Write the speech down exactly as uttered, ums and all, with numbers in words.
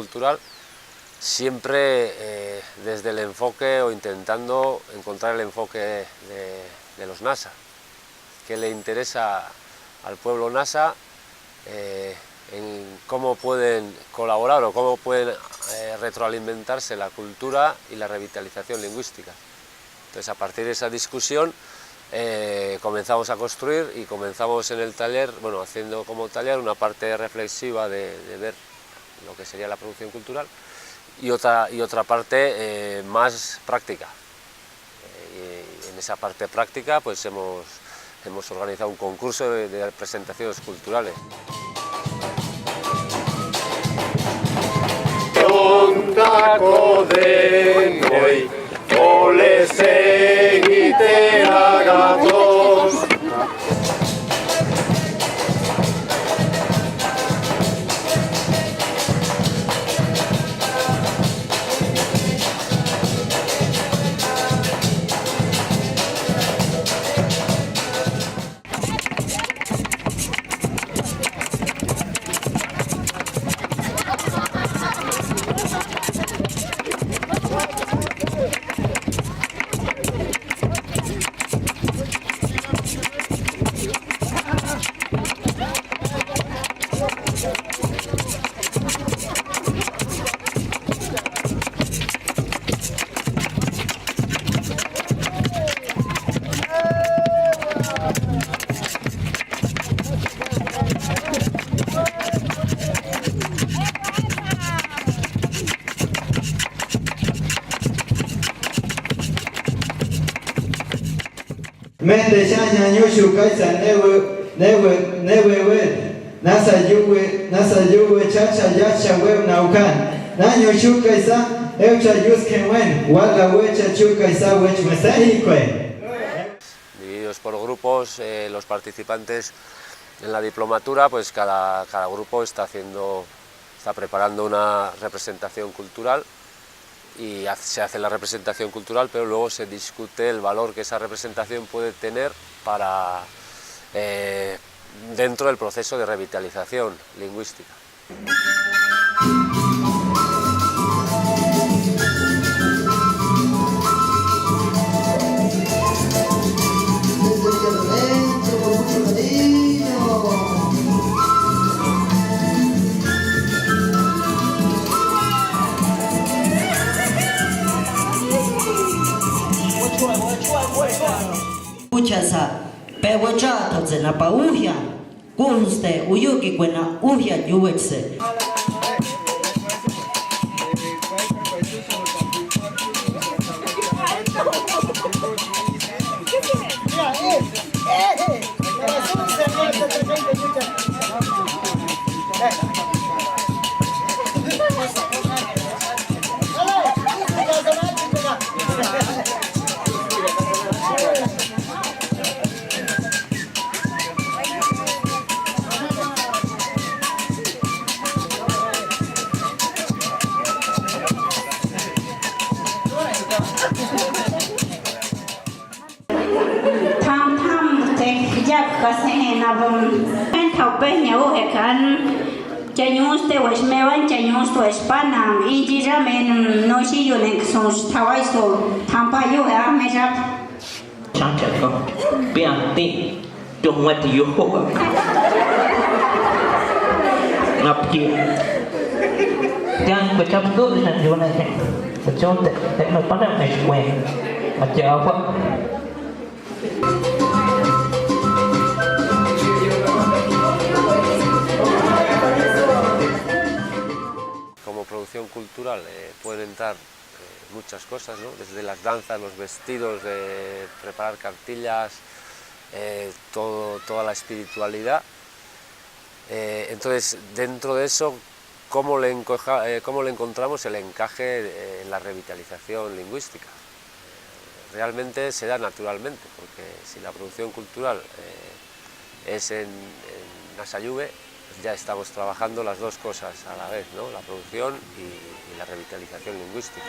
Cultural, siempre, eh, desde el enfoque o intentando encontrar el enfoque de, de los nasa. ¿Qué le interesa al pueblo nasa, eh, en cómo pueden colaborar o cómo pueden, eh, retroalimentarse la cultura y la revitalización lingüística? Entonces, a partir de esa discusión, eh, comenzamos a construir y comenzamos en el taller, bueno, haciendo como taller una parte reflexiva de, de ver lo que sería la producción cultural y otra, y otra parte, eh, más práctica. Eh, y en esa parte práctica, pues hemos, hemos organizado un concurso de, de presentaciones culturales. Kontako denoi, ole segitera gatoz. Mende xaña ñuxu kaisa newe, newe, newe wet. Nasa yuwe, nasa yuwe, chacha, yacha, weu, naukan. Na ñuxu kaisa, eucha, yusken, wen. Wala, wecha, chu kaisa, wech, mesehikwe. Divididos por grupos, eh, los participantes en la diplomatura, pues cada, cada grupo está haciendo, está preparando una representación cultural y haz-, se hace la representación cultural, pero luego se discute el valor que esa representación puede tener para, eh, dentro del proceso de revitalización lingüística. Uchasa, pe wecha to tsena pa uhia. Kunste, uyuki kwena uhia yuwetse. Tham tham tek yak ka se na bum. Pen thau pe nyau he kan. Cha nyus te wes me wan cha nyus te wes panam. Inji ramen no si yu nek sun thawai so. Tham pa yu he a me rap. Chang chang ko. Piang ti. Tung wet yu. Ngap ki. Yang ko chap tu san yu na ke. Ko chon te, te no pada me shwe. Ma cha apa. Como producción cultural, eh, pueden entrar eh, muchas cosas, ¿no? Desde las danzas, los vestidos, de preparar cartillas, eh, todo, toda la espiritualidad. Eh, entonces, dentro de eso, ¿cómo le encoja-, eh, cómo le encontramos el encaje, eh, en la revitalización lingüística? Realmente se da naturalmente, porque si la producción cultural, eh, es en, en Nasa Yuwe, pues ya estamos trabajando las dos cosas a la vez, ¿no? La producción y, y la revitalización lingüística.